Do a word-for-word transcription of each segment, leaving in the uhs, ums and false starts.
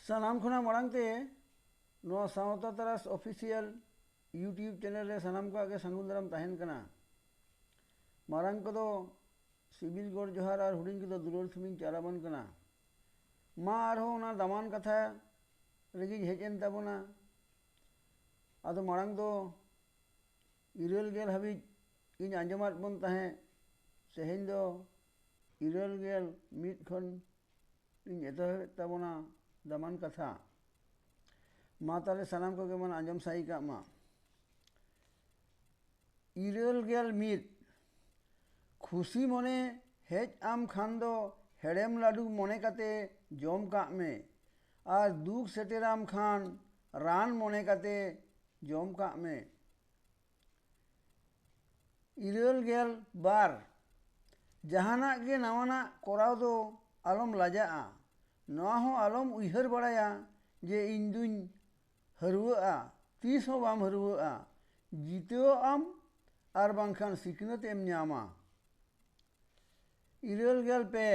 ᱥᱟᱱᱟᱢ ᱠᱷᱚᱱᱟᱜ ᱢᱟᱲᱟᱝ ᱛᱮ ᱱᱚᱣᱟ ᱥᱟᱶᱛᱟ ᱛᱟᱨᱟᱥ ᱚᱯᱷᱤᱥᱤᱭᱟᱞ YouTube ᱪᱮᱱᱮᱞ ᱨᱮ ᱥᱟᱱᱟᱢ ᱠᱚᱣᱟᱜ ᱜᱮ ᱥᱟᱹᱜᱩᱱ ᱫᱟᱨᱟᱢ ᱛᱟᱦᱮᱱ ᱠᱟᱱᱟ᱾ ᱢᱟᱨᱟᱝ ᱠᱚᱫᱚ ᱥᱤᱵᱤᱞ ᱜᱚᱰ ᱡᱚᱦᱟᱨ ᱟᱨ ᱦᱩᱰᱤᱧ ᱠᱚᱫᱚ ᱫᱩᱞᱟᱹᱲ ᱥᱩᱢᱤᱧ ᱪᱟᱨᱟᱵᱟᱱ ᱠᱟᱱᱟ᱾ ᱢᱟ ᱟᱨᱦᱚᱸ ᱚᱱᱟ ᱫᱟᱢᱟᱱ ᱠᱟᱛᱷᱟ ᱨᱮᱜᱮᱧ ᱦᱮᱡ ᱮᱱ ᱛᱟᱵᱚᱱᱟ᱾ ᱟᱫᱚ ᱢᱟᱲᱟᱝ ᱫᱚ ᱤᱨᱟᱹᱞ ᱜᱮᱞ ᱦᱟᱹᱵᱤᱡ ᱤᱧ ᱟᱸᱡᱚᱢᱟᱫ ᱵᱚᱱ ᱛᱟᱦᱮᱸᱫ, ᱛᱮᱦᱮᱧ ᱫᱚ ᱤᱨᱟᱹᱞ ᱜᱮᱞ ᱢᱤᱫ ᱠᱷᱚᱱ ᱤᱧ ᱮᱛᱚᱦᱚᱵᱮᱫ ᱛᱟᱵᱚᱱᱟ ᱫᱟᱢᱟᱱ ᱠᱟᱛᱷᱟ᱾ ᱢᱟ ᱛᱟᱦᱞᱮ ᱥᱟᱱᱟᱢ ᱠᱚᱜᱮ ᱵᱚᱱ ᱟᱸᱡᱚᱢ ᱥᱟᱹᱭ ᱠᱟᱜ ᱢᱟ᱾ ᱤᱨᱟᱹᱞ ᱜᱮᱞ ᱢᱤᱫ, ᱠᱷᱩᱥᱤ ᱢᱚᱱᱮ ᱦᱮᱡ ᱟᱢ ᱠᱷᱟᱱ ᱫᱚ ᱦᱮᱲᱮᱢ ᱞᱟᱹᱰᱩ ᱢᱚᱱᱮ ᱠᱟᱛᱮ ᱡᱚᱢ ᱠᱟᱜ ᱢᱮ, ᱟᱨ ᱫᱩᱠ ᱥᱮᱴᱮᱨᱟᱢ ᱠᱷᱟᱱ ᱨᱟᱱ ᱢᱚᱱᱮ ᱠᱟᱛᱮ ᱡᱚᱢ ᱠᱟᱜ ᱢᱮ᱾ ᱤᱨᱟᱹᱞ ᱜᱮᱞ ᱵᱟᱨ, ᱡᱟᱦᱟᱱᱟᱜ ᱜᱮ ᱱᱟᱣᱟᱱᱟᱜ ᱠᱚᱨᱟᱣ ᱫᱚ ᱟᱞᱚᱢ ᱞᱟᱡᱟᱜᱼᱟ᱾ ᱱᱚᱣᱟ ᱦᱚᱸ ᱟᱞᱚᱢ ᱩᱭᱦᱟᱹᱨ ᱵᱟᱲᱟᱭᱟ ᱡᱮ ᱤᱧ ᱫᱩᱧ ᱦᱟᱹᱨᱣᱟᱹᱜᱼᱟ᱾ ᱛᱤᱥ ᱦᱚᱸ ᱵᱟᱢ ᱦᱟᱹᱨᱣᱟᱹᱜᱼᱟ᱾ ᱡᱤᱛᱟᱹᱣᱚᱜ ᱟᱢ ᱟᱨ ᱵᱟᱝᱠᱷᱟᱱ ᱥᱤᱠᱷᱱᱟᱹᱛ ᱮᱢ ᱧᱟᱢᱟ᱾ ᱤᱨᱟᱹᱞ ᱜᱮᱞ ᱯᱮ,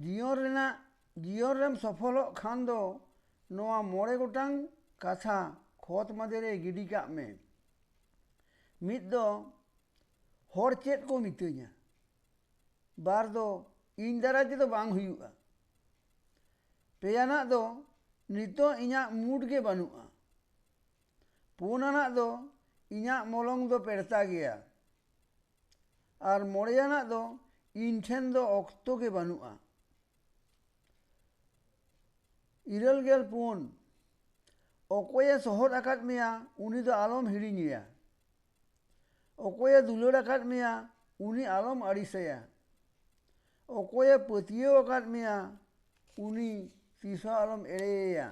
ᱡᱤᱭᱚᱱ ᱨᱮᱱᱟᱜ, ᱡᱤᱭᱚᱱ ᱨᱮᱢ ᱥᱚᱯᱷᱚᱞᱚᱜ ᱠᱷᱟᱱ ᱫᱚ ᱱᱚᱣᱟ ᱢᱚᱬᱮ ᱜᱚᱴᱟᱝ ᱠᱟᱛᱷᱟ ᱠᱷᱚᱛ ᱢᱟᱫᱮ ᱨᱮ ᱜᱤᱰᱤ ᱠᱟᱜ ᱢᱮ᱾ ᱢᱤᱫ ᱫᱚ, ᱦᱚᱲ ᱪᱮᱫ ᱠᱚ ᱢᱤᱛᱟᱹᱧᱟ? ᱵᱟᱨ ᱫᱚ, ᱤᱧ ᱫᱟᱨᱟᱭ ᱛᱮᱫᱚ ᱵᱟᱝ ᱦᱩᱭᱩᱜᱼᱟ᱾ ᱯᱮᱭᱟᱱᱟᱜ ᱫᱚ, ᱱᱤᱛᱚᱜ ᱤᱧᱟᱹᱜ ᱢᱩᱰ ᱜᱮ ᱵᱟᱹᱱᱩᱜᱼᱟ᱾ ᱯᱩᱱ ᱟᱱᱟᱜ ᱫᱚ, ᱤᱧᱟᱹᱜ ᱢᱚᱞᱚᱝ ᱫᱚ ᱯᱮᱲᱛᱟ ᱜᱮᱭᱟ᱾ ᱟᱨ ᱢᱚᱬᱮ ᱟᱱᱟᱜ ᱫᱚ, ᱤᱧ ᱴᱷᱮᱱ ᱫᱚ ᱚᱠᱛᱚ ᱜᱮ ᱵᱟᱹᱱᱩᱜᱼᱟ᱾ ᱤᱨᱟᱹᱞ ᱜᱮᱞ ᱯᱩᱱ, ᱚᱠᱚᱭᱮ ᱥᱚᱦᱚᱫ ᱟᱠᱟᱫ ᱢᱮᱭᱟ, ᱩᱱᱤ ᱫᱚ ᱟᱞᱚᱢ ᱦᱤᱲᱤᱧᱮᱭᱟ᱾ ᱚᱠᱚᱭᱮ ᱫᱩᱞᱟᱹᱲ ᱟᱠᱟᱫ ᱢᱮᱭᱟ, ᱩᱱᱤ ᱟᱞᱚᱢ ᱟᱹᱲᱤᱥᱮᱭᱟ᱾ ᱚᱠᱚᱭᱮ ᱯᱟᱹᱛᱭᱟᱹᱣ ᱟᱠᱟᱫ ᱢᱮᱭᱟ, ᱩᱱᱤ ᱛᱤᱥ ᱦᱚᱸ ᱟᱞᱚᱢ ᱮᱲᱮᱭᱮᱭᱟ᱾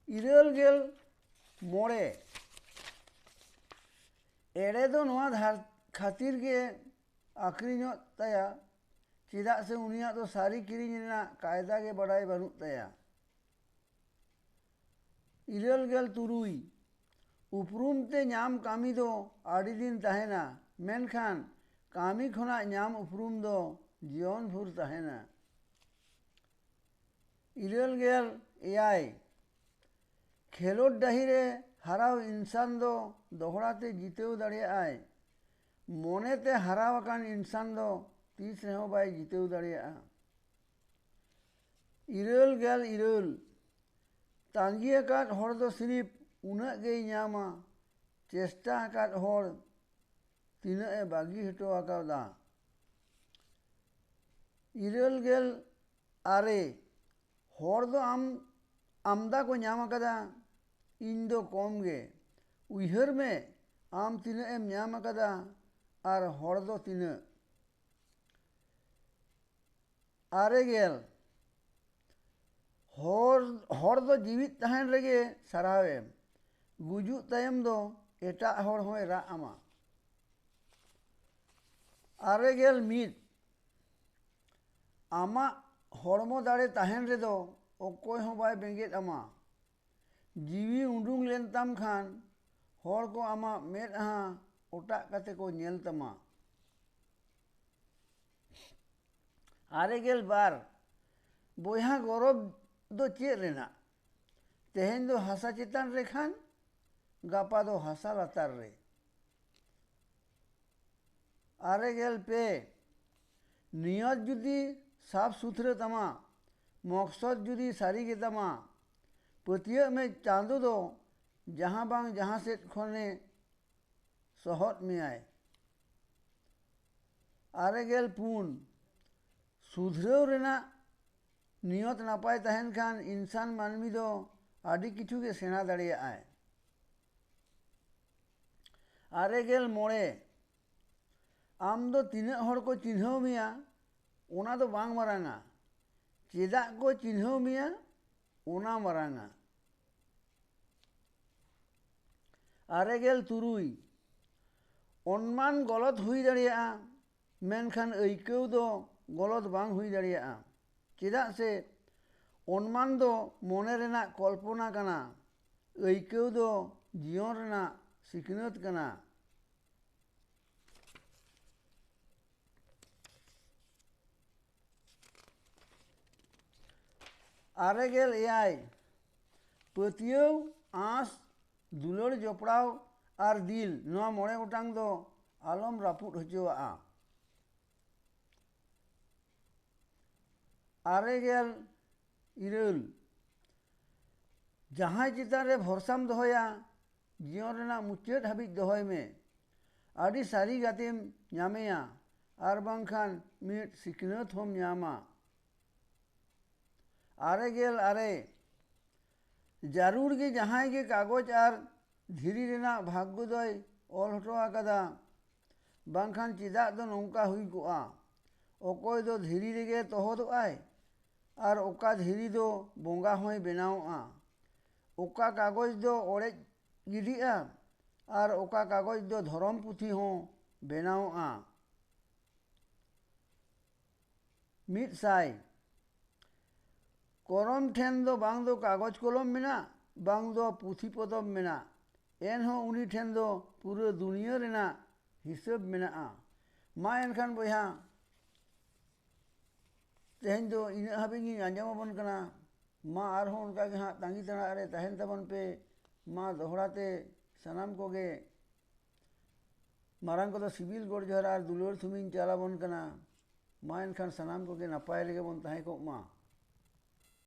ᱤᱨᱟᱹᱞ ᱜᱮᱞ ᱢᱚᱬᱮ, ᱮᱲᱮ ᱫᱚ ᱱᱚᱣᱟ ᱫᱷᱟᱨ-, ᱠᱷᱟᱹᱛᱤᱨ ᱜᱮ ᱟᱹᱠᱷᱨᱤᱧᱚᱜ ᱛᱟᱭᱟ, ᱪᱮᱫᱟᱜ ᱥᱮ ᱩᱱᱤᱭᱟᱜ ᱫᱚ ᱥᱟᱹᱨᱤ ᱠᱤᱨᱤᱧ ᱨᱮᱱᱟᱜ ᱠᱟᱭᱫᱟ ᱜᱮ ᱵᱟᱰᱟᱭ ᱵᱟᱹᱱᱩᱜ ᱛᱟᱭᱟ᱾ ᱤᱨᱟᱹᱞ ᱜᱮᱞ ᱛᱩᱨᱩᱭ, ᱩᱯᱨᱩᱢ ᱛᱮ ᱧᱟᱢ ᱠᱟᱹᱢᱤ ᱫᱚ ᱟᱹᱰᱤ ᱫᱤᱱ ᱛᱟᱦᱮᱱᱟ, ᱢᱮᱱᱠᱷᱟᱱ ᱠᱟᱹᱢᱤ ᱠᱷᱚᱱᱟᱜ ᱧᱟᱢ ᱩᱯᱨᱩᱢ ᱫᱚ ᱡᱤᱭᱚᱱ ᱵᱷᱳᱨ ᱛᱟᱦᱮᱱᱟ᱾ ᱤᱨᱟᱹᱞ ᱜᱮᱞ ᱮᱭᱟᱭ, ᱠᱷᱮᱞᱳᱰ ᱰᱟᱹᱦᱤ ᱨᱮ ᱦᱟᱨᱟᱣ ᱤᱱᱥᱟᱱ ᱫᱚ ᱫᱚᱦᱲᱟ ᱛᱮ ᱡᱤᱛᱟᱹᱣ ᱫᱟᱲᱮᱭᱟᱜᱼᱟᱭ᱾ ᱢᱚᱱᱮ ᱛᱮ ᱦᱟᱨᱟᱣ ᱟᱠᱟᱱ ᱤᱱᱥᱟᱱ ᱫᱚ ᱛᱤᱥ ᱨᱮᱦᱚᱸ ᱵᱟᱭ ᱡᱤᱛᱟᱹᱣ ᱫᱟᱲᱮᱭᱟᱜᱼᱟ᱾ ᱤᱨᱟᱹᱞ ᱜᱮᱞ ᱤᱨᱟᱹᱞ, ᱛᱟᱺᱜᱤ ᱟᱠᱟᱫ ᱦᱚᱲ ᱫᱚ ᱥᱤᱨᱤᱯ ᱩᱱᱟᱹᱜ ᱜᱮᱭ ᱧᱟᱢᱟ, ᱪᱮᱥᱴᱟ ᱟᱠᱟᱫ ᱦᱚᱲ ᱛᱤᱱᱟᱹᱜ ᱮ ᱵᱟᱹᱜᱤ ᱦᱚᱴᱚ ᱟᱠᱟᱫᱟ᱾ ᱤᱨᱟᱹᱞ ᱜᱮᱞ ᱟᱨᱮ, ᱦᱚᱲ ᱫᱚ ᱟᱢ ᱟᱢᱫᱟ ᱠᱚ ᱧᱟᱢ ᱟᱠᱟᱫᱟ, ᱤᱧ ᱫᱚ ᱠᱚᱢ ᱜᱮ᱾ ᱩᱭᱦᱟᱹᱨ ᱢᱮ, ᱟᱢ ᱛᱤᱱᱟᱹᱜ ᱮᱢ ᱧᱟᱢ ᱟᱠᱟᱫᱟ ᱟᱨ ᱦᱚᱲ ᱫᱚ ᱛᱤᱱᱟᱹᱜ᱾ ᱟᱨᱮ ᱜᱮᱞ, ᱦᱚᱲ, ᱦᱚᱲ ᱫᱚ ᱡᱤᱣᱤᱫ ᱛᱟᱦᱮᱱ ᱨᱮᱜᱮ ᱥᱟᱨᱦᱟᱣ ᱮᱢ, ᱜᱩᱡᱩᱜ ᱛᱟᱭᱚᱢ ᱫᱚ ᱮᱴᱟᱜ ᱦᱚᱲ ᱦᱚᱸᱭ ᱨᱟᱜ ᱟᱢᱟ᱾ ᱟᱨᱮ ᱜᱮᱞ ᱢᱤᱫ, ᱟᱢᱟᱜ ᱦᱚᱲᱢᱚ ᱫᱟᱲᱮ ᱛᱟᱦᱮᱱ ᱨᱮᱫᱚ ᱚᱠᱚᱭ ᱦᱚᱸ ᱵᱟᱭ ᱵᱮᱸᱜᱮᱫ ᱟᱢᱟ᱾ ᱡᱤᱣᱤ ᱩᱰᱩᱝ ᱞᱮᱱ ᱛᱟᱢ ᱠᱷᱟᱱ ᱦᱚᱲ ᱠᱚ ᱟᱢᱟᱜ ᱢᱮᱫᱦᱟ ᱚᱴᱟᱜ ᱠᱟᱛᱮ ᱠᱚ ᱧᱮᱞ ᱛᱟᱢᱟ᱾ ᱟᱨᱮ ᱜᱮᱞ ᱵᱟᱨ, ᱵᱚᱭᱦᱟ ᱜᱚᱨᱚᱵᱽ ᱫᱚ ᱪᱮᱫ ᱨᱮᱱᱟᱜ? ᱛᱮᱦᱮᱧ ᱫᱚ ᱦᱟᱥᱟ ᱪᱮᱛᱟᱱ ᱨᱮ ᱠᱷᱟᱱ ᱜᱟᱯᱟ ᱫᱚ ᱦᱟᱥᱟ ᱞᱟᱛᱟᱨ ᱨᱮ᱾ ᱟᱨᱮ ᱜᱮᱞ ᱯᱮ, ᱱᱤᱭᱚᱛ ᱡᱩᱫᱤ ᱥᱟᱯᱷ ᱥᱩᱛᱷᱨᱟᱹ ᱛᱟᱢᱟ, ᱢᱚᱠᱥᱚᱫ ᱡᱩᱫᱤ ᱥᱟᱹᱨᱤ ᱜᱮᱛᱟᱢᱟ, ᱯᱟᱹᱛᱭᱟᱹᱜ ᱢᱮ ᱪᱟᱸᱫᱚ ᱫᱚ ᱡᱟᱦᱟᱸ ᱵᱟᱝ ᱡᱟᱦᱟᱸ ᱥᱮᱫ ᱠᱷᱚᱱᱮ ᱥᱚᱦᱚᱫ ᱢᱮᱭᱟᱭ᱾ ᱟᱨᱮ ᱜᱮᱞ ᱯᱩᱱ, ᱥᱩᱫᱷᱨᱟᱹᱣ ᱨᱮᱱᱟᱜ ᱱᱤᱭᱚᱛ ᱱᱟᱯᱟᱭ ᱛᱟᱦᱮᱱ ᱠᱷᱟᱱ ᱤᱱᱥᱟᱱ ᱢᱟᱹᱱᱢᱤ ᱫᱚ ᱟᱹᱰᱤ ᱠᱤᱪᱷᱩ ᱜᱮ ᱥᱮᱬᱟ ᱫᱟᱲᱮᱭᱟᱜᱼᱟᱭ᱾ ᱟᱨᱮ ᱜᱮᱞ ᱢᱚᱬᱮ, ᱟᱢ ᱫᱚ ᱛᱤᱱᱟᱹᱜ ᱦᱚᱲ ᱠᱚ ᱪᱤᱱᱦᱟᱹᱣ ᱢᱮᱭᱟ, ᱚᱱᱟ ᱫᱚ ᱵᱟᱝ ᱢᱟᱨᱟᱝᱟ᱾ ᱪᱮᱫᱟᱜ ᱠᱚ ᱪᱤᱱᱦᱟᱹᱣ ᱢᱮᱭᱟ, ᱚᱱᱟ ᱢᱟᱨᱟᱝᱟ᱾ ᱟᱨᱮ ᱜᱮᱞ ᱛᱩᱨᱩᱭ, ᱚᱱᱢᱟᱱ ᱜᱚᱞᱚᱛ ᱦᱩᱭ ᱫᱟᱲᱮᱭᱟᱜᱼᱟ, ᱢᱮᱱᱠᱷᱟᱱ ᱟᱹᱭᱠᱟᱹᱣ ᱫᱚ ᱜᱚᱞᱚᱛ ᱵᱟᱝ ᱦᱩᱭ ᱫᱟᱲᱮᱭᱟᱜᱼᱟ᱾ ᱪᱮᱫᱟᱜ ᱥᱮ ᱚᱱᱢᱟᱱ ᱫᱚ ᱢᱚᱱᱮ ᱨᱮᱱᱟᱜ ᱠᱚᱞᱯᱚᱱᱟ ᱠᱟᱱᱟ, ᱟᱹᱭᱠᱟᱹᱣ ᱫᱚ ᱡᱤᱭᱚᱱ ᱨᱮᱱᱟᱜ ᱥᱤᱠᱷᱱᱟᱹᱛ ᱠᱟᱱᱟ᱾ ᱟᱨᱮ ᱜᱮᱞ ᱮᱭᱟᱭ, ᱯᱟᱹᱛᱭᱟᱹᱣ, ᱟᱸᱥ, ᱫᱩᱞᱟᱹᱲ, ᱡᱚᱯᱲᱟᱣ ᱟᱨ ᱫᱤᱞ, ᱱᱚᱣᱟ ᱢᱚᱬᱮ ᱜᱚᱴᱟᱝ ᱫᱚ ᱟᱞᱚᱢ ᱨᱟᱹᱯᱩᱫ ᱦᱚᱪᱚᱣᱟᱜᱼᱟ᱾ ᱟᱨᱮ ᱜᱮᱞ ᱤᱨᱟᱹᱞ, ᱡᱟᱦᱟᱸᱭ ᱪᱮᱛᱟᱱ ᱨᱮ ᱵᱷᱚᱨᱥᱟᱢ ᱫᱚᱦᱚᱭᱟ, ᱡᱤᱭᱚᱱ ᱨᱮᱱᱟᱜ ᱢᱩᱪᱟᱹᱫ ᱦᱟᱹᱵᱤᱡ ᱫᱚᱦᱚᱭ ᱢᱮ᱾ ᱟᱹᱰᱤ ᱥᱟᱹᱨᱤ ᱜᱟᱛᱮᱢ ᱧᱟᱢᱮᱭᱟ, ᱟᱨ ᱵᱟᱝᱠᱷᱟᱱ ᱢᱤᱫ ᱥᱤᱠᱷᱱᱟᱹᱛ ᱦᱚᱸᱢ ᱧᱟᱢᱟ᱾ ᱟᱨᱮ ᱜᱮᱞ ᱟᱨᱮ, ᱡᱟᱹᱨᱩᱲ ᱜᱮ ᱡᱟᱦᱟᱸᱭ ᱜᱮ ᱠᱟᱜᱚᱡᱽ ᱟᱨ ᱫᱷᱤᱨᱤ ᱨᱮᱱᱟᱜ ᱵᱷᱟᱜᱽᱜᱚ ᱫᱚᱭ ᱚᱞ ᱦᱚᱴᱚ ᱟᱠᱟᱫᱟ, ᱵᱟᱝᱠᱷᱟᱱ ᱪᱮᱫᱟᱜ ᱫᱚ ᱱᱚᱝᱠᱟ ᱦᱩᱭ ᱠᱚᱜᱼᱟ? ᱚᱠᱚᱭ ᱫᱚ ᱫᱷᱤᱨᱤ ᱨᱮᱜᱮ ᱛᱚᱦᱚᱫᱚᱜᱼᱟᱭ, ᱟᱨ ᱚᱠᱟ ᱫᱷᱤᱨᱤ ᱫᱚ ᱵᱚᱸᱜᱟ ᱦᱚᱸᱭ ᱵᱮᱱᱟᱣᱚᱜᱼᱟ᱾ ᱚᱠᱟ ᱠᱟᱜᱚᱡᱽ ᱫᱚ ᱚᱲᱮᱡ ᱜᱤᱰᱤᱜᱼᱟ, ᱟᱨ ᱚᱠᱟ ᱠᱟᱜᱚᱡᱽ ᱫᱚ ᱫᱷᱚᱨᱚᱢ ᱯᱩᱛᱷᱤ ᱦᱚᱸ ᱵᱮᱱᱟᱣᱚᱜᱼᱟ᱾ ᱢᱤᱫ ᱥᱟᱭ, ᱠᱚᱨᱚᱢ ᱴᱷᱮᱱ ᱫᱚ ᱵᱟᱝ ᱫᱚ ᱠᱟᱜᱚᱡᱽ ᱠᱚᱞᱚᱢ ᱢᱮᱱᱟᱜ, ᱵᱟᱝ ᱫᱚ ᱯᱩᱛᱷᱤ ᱯᱚᱛᱚᱵ ᱢᱮᱱᱟᱜ, ᱮᱱᱦᱚᱸ ᱩᱱᱤ ᱴᱷᱮᱱ ᱫᱚ ᱯᱩᱨᱟᱹ ᱫᱩᱱᱤᱭᱟᱹ ᱨᱮᱱᱟᱜ ᱦᱤᱥᱟᱹᱵ ᱢᱮᱱᱟᱜᱼᱟ᱾ ᱢᱟ ᱮᱱᱠᱷᱟᱱ ᱵᱚᱭᱦᱟ, ᱛᱮᱦᱮᱧ ᱫᱚ ᱤᱱᱟᱹᱜ ᱦᱟᱹᱵᱤᱡ ᱜᱤᱧ ᱟᱸᱡᱚᱢ ᱟᱵᱚᱱ ᱠᱟᱱᱟ᱾ ᱢᱟ ᱟᱨᱦᱚᱸ ᱚᱱᱠᱟ ᱜᱮ ᱦᱟᱸᱜ ᱛᱟᱺᱜᱤ ᱛᱟᱲᱟᱜ ᱨᱮ ᱛᱟᱦᱮᱱ ᱛᱟᱵᱚᱱ ᱯᱮ᱾ ᱢᱟ ᱫᱚᱦᱲᱟ ᱛᱮ ᱥᱟᱱᱟᱢ ᱠᱚᱜᱮ ᱢᱟᱨᱟᱝ ᱠᱚᱫᱚ ᱥᱤᱵᱤᱞ ᱜᱚᱰ ᱡᱚᱦᱟᱨ ᱟᱨ ᱫᱩᱞᱟᱹᱲ ᱛᱷᱩᱢᱤᱧ ᱪᱟᱞ ᱟᱵᱚᱱ ᱠᱟᱱᱟ᱾ ᱢᱟ ᱮᱱᱠᱷᱟᱱ ᱥᱟᱱᱟᱢ ᱠᱚᱜᱮ ᱱᱟᱯᱟᱭ ᱨᱮᱜᱮ ᱵᱚᱱ ᱛᱟᱦᱮᱸ ᱠᱚᱜ ᱢᱟ᱾